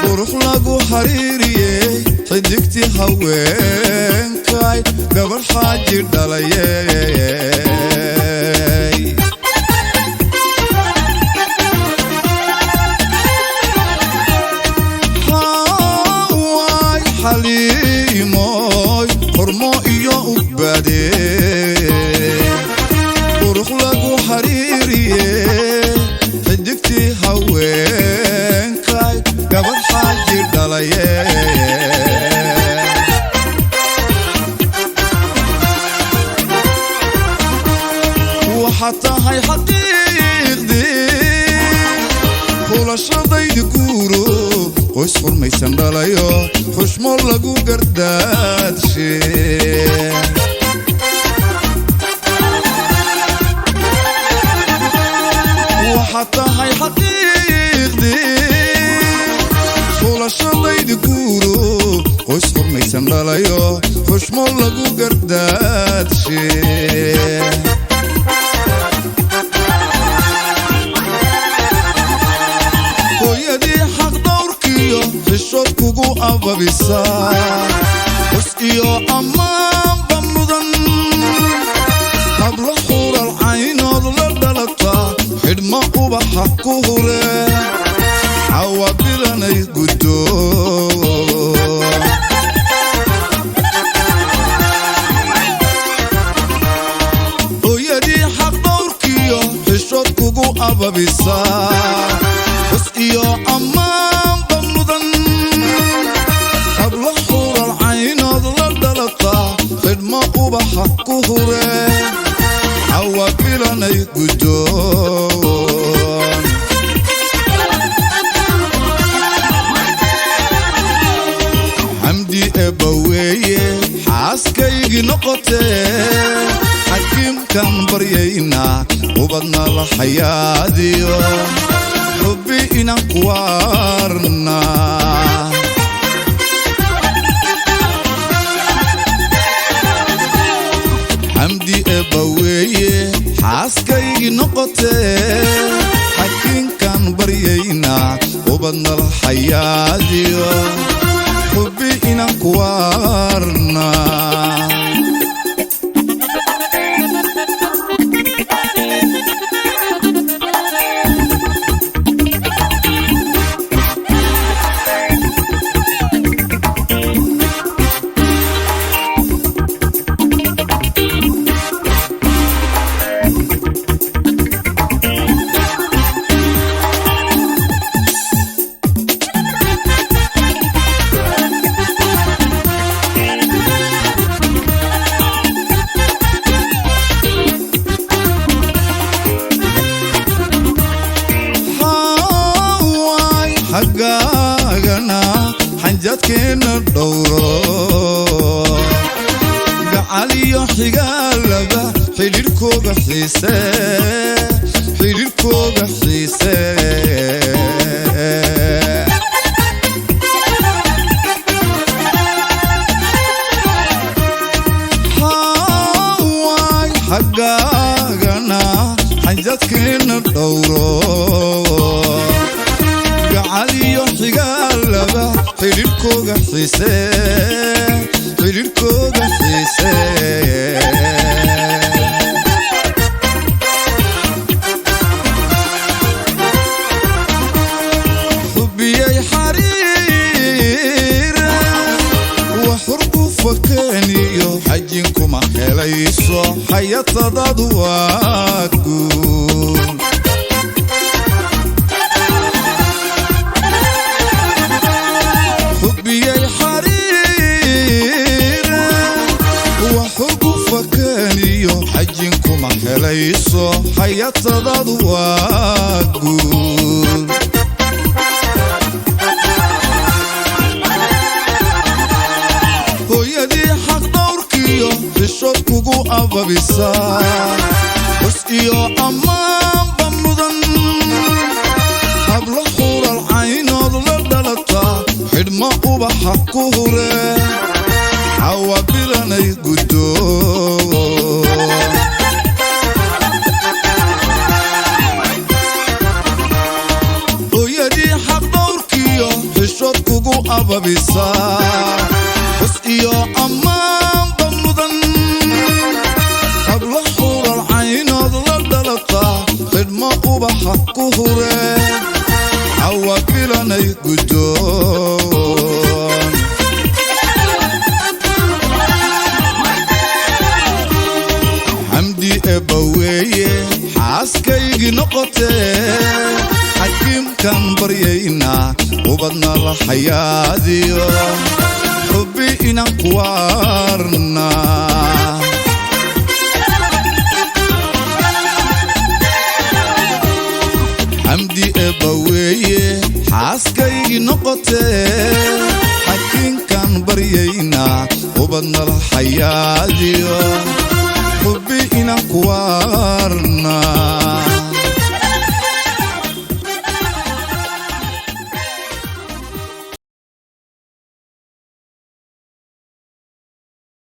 Qurux lagu xariiriyey, xidigtii haweenkay, gabarh xaaji dhalayey. Hawaay xaliimoy, hormo iyo ugbaade, qurux lagu xariiriye, xidigtii haweenkay, gabadh xaaji dhalaye. Waxaad tahay xaqiiqdii hulashadaydi guuro, qoys xurmaysan dhalayo, xushmo lagu gardaadshe. Waxaad tahay xaqiiqdii hulashadaydi guuro, qoys xurmaysan dhalayo, xushmo lagu gardaadshe. Hooyadii xaq dhowrkiyo xishood kugu ababisaa, xus iyo ammaanba mudan, hablo xural caynood la dhalataa, xidhmo ubaxa ku hure, cawabilanay guddo. Hooyadii xaq dhowrkiyo xishood kugu ababisaa, xus iyo ammaanba mudan, hablo xural caynood la dhalataa, xidhmo ubaxa ku hure, cawabilanay guddoon. Xamdi eebba weeye, xaaskaygii noqotee, xakiimkan baryaynaa ubadna la xayaadiyo, xubbi inaan kuwaarna. Xamdi eebba weeye, xaaskaygii noqotee, xakiimkan baryaynaa ubadna la xayaadiyo, xubbi inaan kuwaarna. Hawaay xaggaagana xanjadkeenna dhowro, gacaliyo xigaalaba xidhiidhkooga xiise, xidhiidhkooga xiise. Hawaay xaggaagana xanjadkeenna dhowro, gacaliyo xigaalaba xidhiidhkooga xiise, xidhiidhkooga xiise. Xubiyey xariir wax hurgufa keeniyo, xajinkuma helayso, xayatadaadu waa guul. Xubiyey xariir wax hurgufa keeniyo, xajinkuma helayso, xayatadaadu waa guul. Hooyadii xaq dhowrkiyo xishood kugu ababisaa, xus iyo ammaanba mudan, hablo xural caynood la dhalataa, xidhmo ubaxa ku hure, cawabilanay guddo. Ababisaa xus iyo ammaanba mudan, habla xural caynood la dhalataa, xidhmo ubaxa ku huree, cawa bilanay guddoon. Xamdi ebba weeye, xaaskaygii noqotee, xakiimkan baryaynaa, ubadna la xayaadiyo, xubbi inaan kuwaarna. Xamdi ebba weeye, xaaskaygii noqotee, xakiimkan baryaynaa, ubadna la xayaadiyo, xubbi inaan kuwaarna.